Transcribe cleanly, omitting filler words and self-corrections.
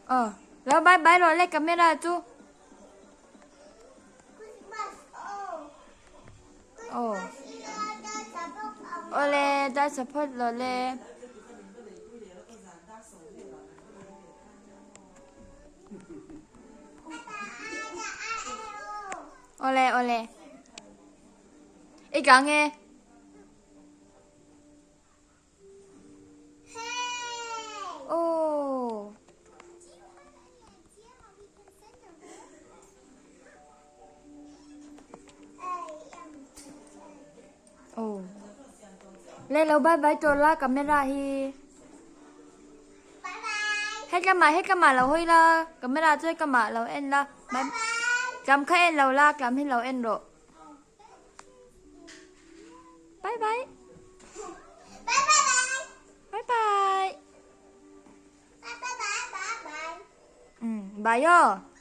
Aw, lo bye bye rawh le camera chu. Aw. Awle, dar support rawh le. Awle, awle. I kang e. Aw. Aw. Le lo bye bye tawh la camera hi. Hetlama hetlama lo hawi la camera chu hetlama lo en la tlam kha en lo la tlam hi lo en rawh. Bye bye. Bye bye. Bye bye. Bye aw.